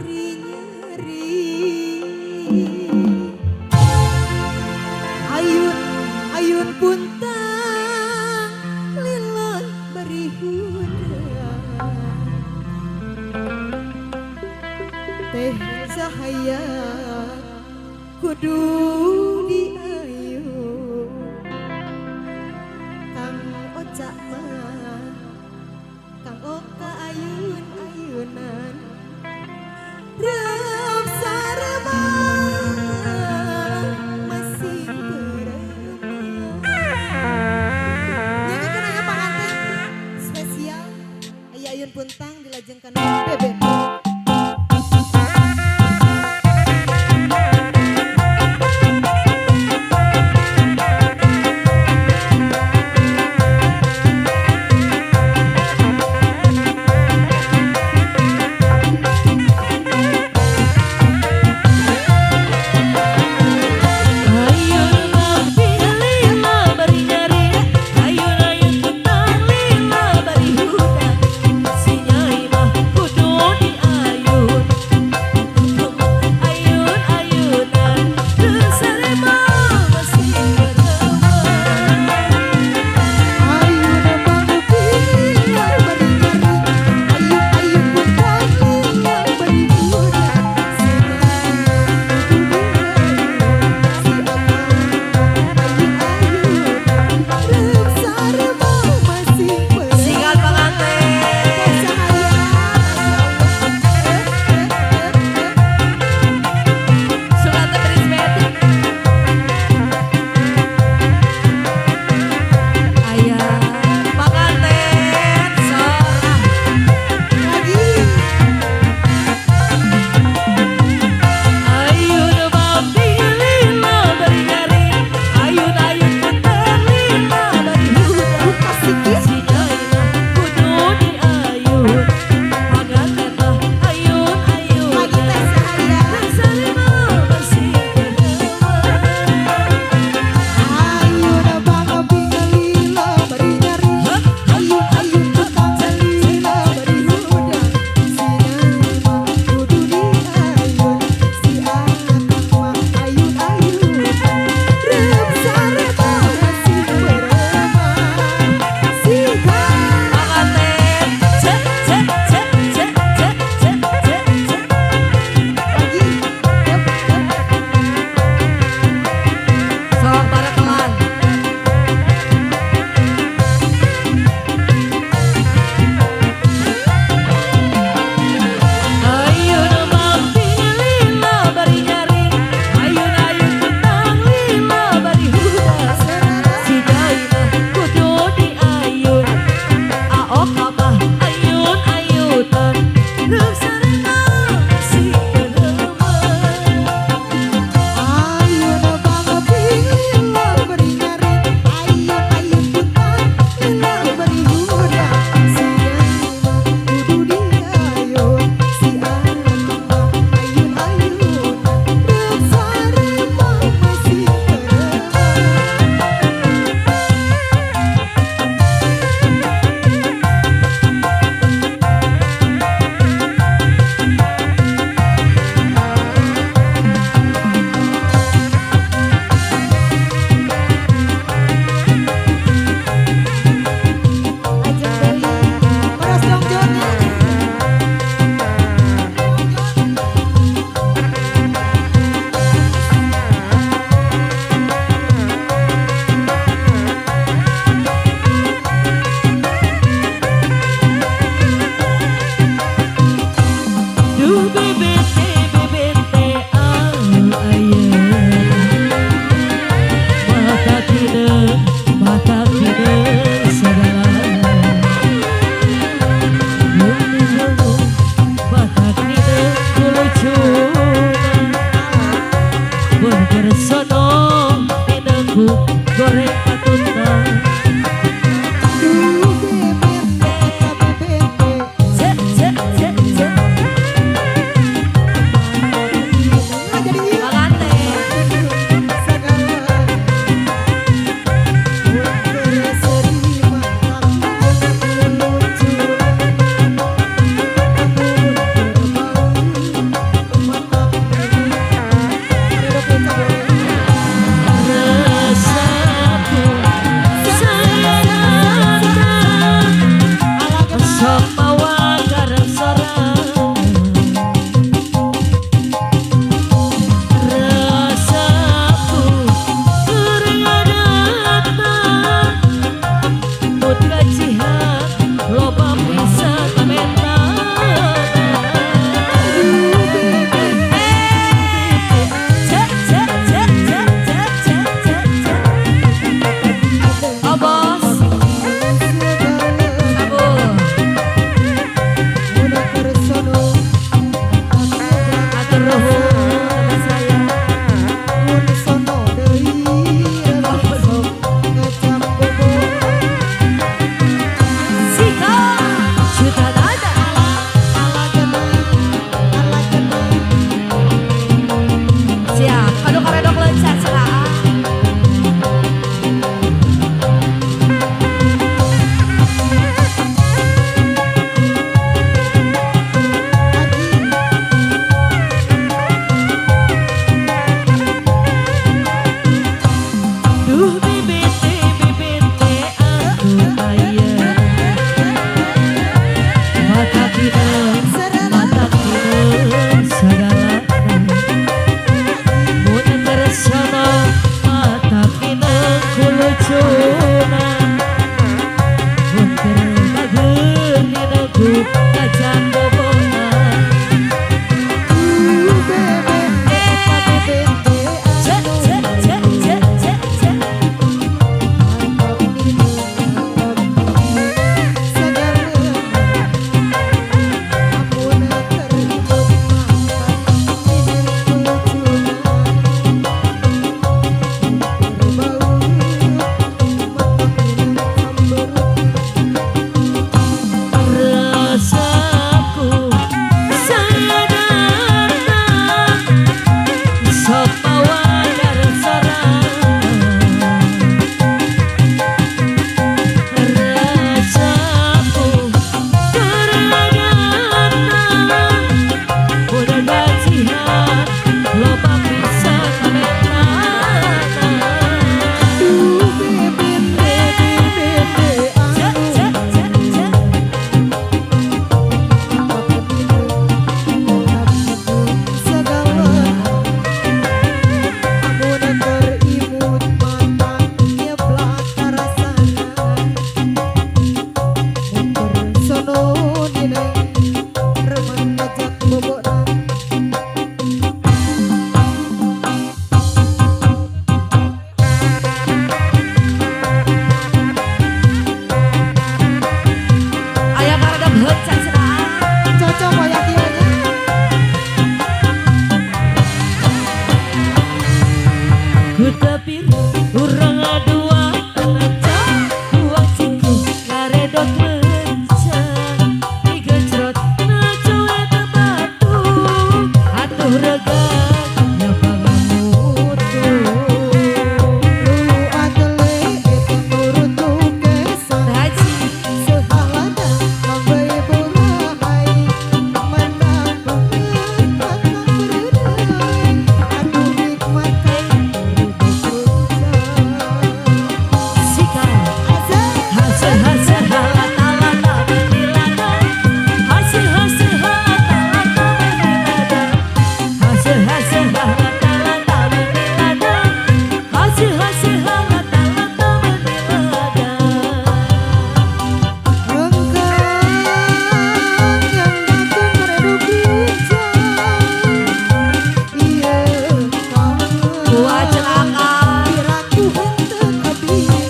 Nyeri-nyeri Ayun ayun puntang lila bari hudang teh cahaya kudu diayun Kang Oca mah Kang Oka ayun ayunan Rep sarema masih beremah. Nyanyikan aya panganten spesial aya Ayun Puntang dilajengkan Beben. Ku tepiro urang dua uang siku ngaredok lencang digejrot nacoe batu atuh regang nyapangamutu Lu atele eta nurutu kesan Haji sehalada mangbai burahai mantap banget batang beredai atuh nikmatkan Sika Azab hasil hasil halata lata menilada hasil hasil halata lata menilada hasil hasil halata lata menilada hasil hasil halata lata menilada Rengkang yang datang meredup bincang ieu Wah celaka piraku henteu kabingan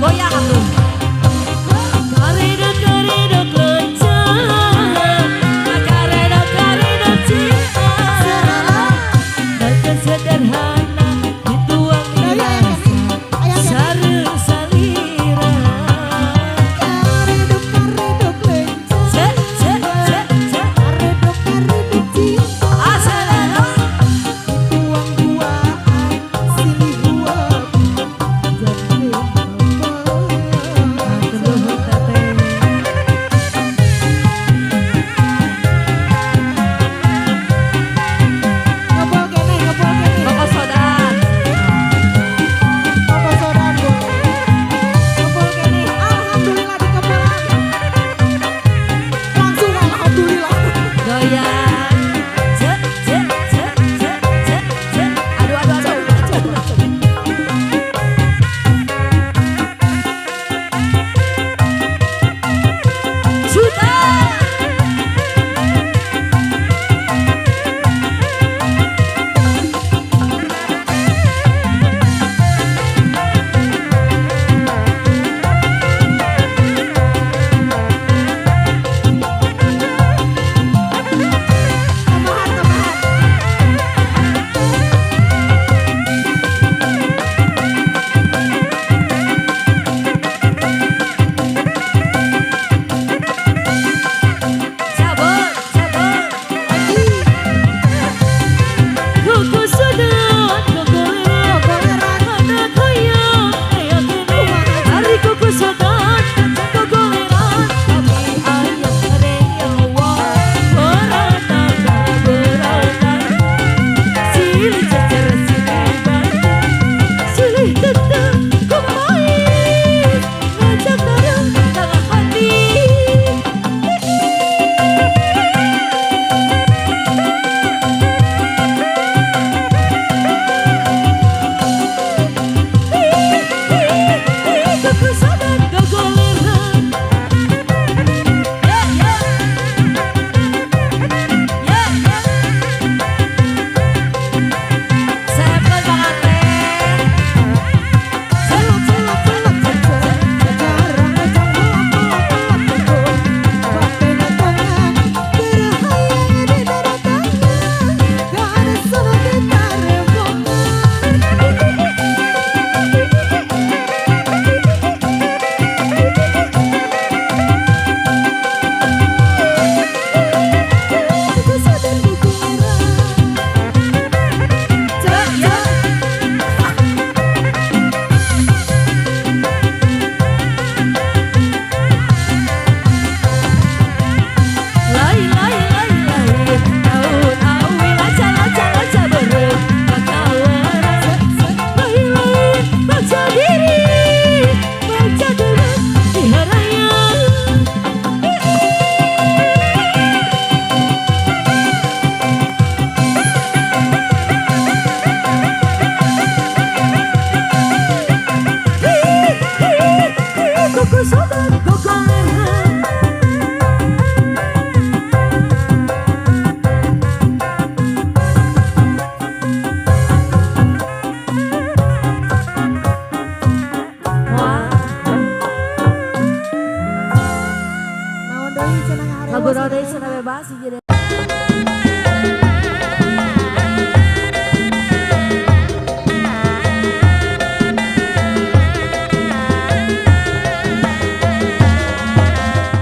goyang atuh karedok karedok lencang karedok karedok cinta dan sederhana dituang Daya dirasa aya keneh sareng salira karedok karedok lencang se se se se karedok karedok cinta asalala dituang duaan silih huap jadi Hatur nuhun teteh. Ngebol keneh ngebol keneh. Koko sodan. Koko sodan boleh. Ngebol keneh. Alhamdulillah dikebolan. Langsung alhamdulillah. Goyang. Ce ce ce ce ce ce. Aduh aduh aduh. Coba coba. Juta. Tambahan tambahan. Cabut cabut. Lagi. Koko sodan kokoleran. Kokoleran. Anak hayang aya keneh. Ari koko sodan kokoleran. Kami aya reyawa. Berataka berataka. Silih cecer silih bantu. Silih tetep kumain. Ngajak bareng tengah hati. Koko sodan kokoleran. Ya ya. Ya ya. Sampel banget teh. Celok celok celok cecer sejarah ngecong melak melak melak betul Batena tengah berhayang di daratannya gak sono kita rembongan. Koko sodan kokoleran. Ya ya. Lai lai lai lai daun awi laca laca laca beureum bakawaran. Lai lai baca diri baca dulu di harayang. Koko sodan kokoleran. Wah, Naon deui cenah ngaharewos. lagu naon deui cenah bebas jadi.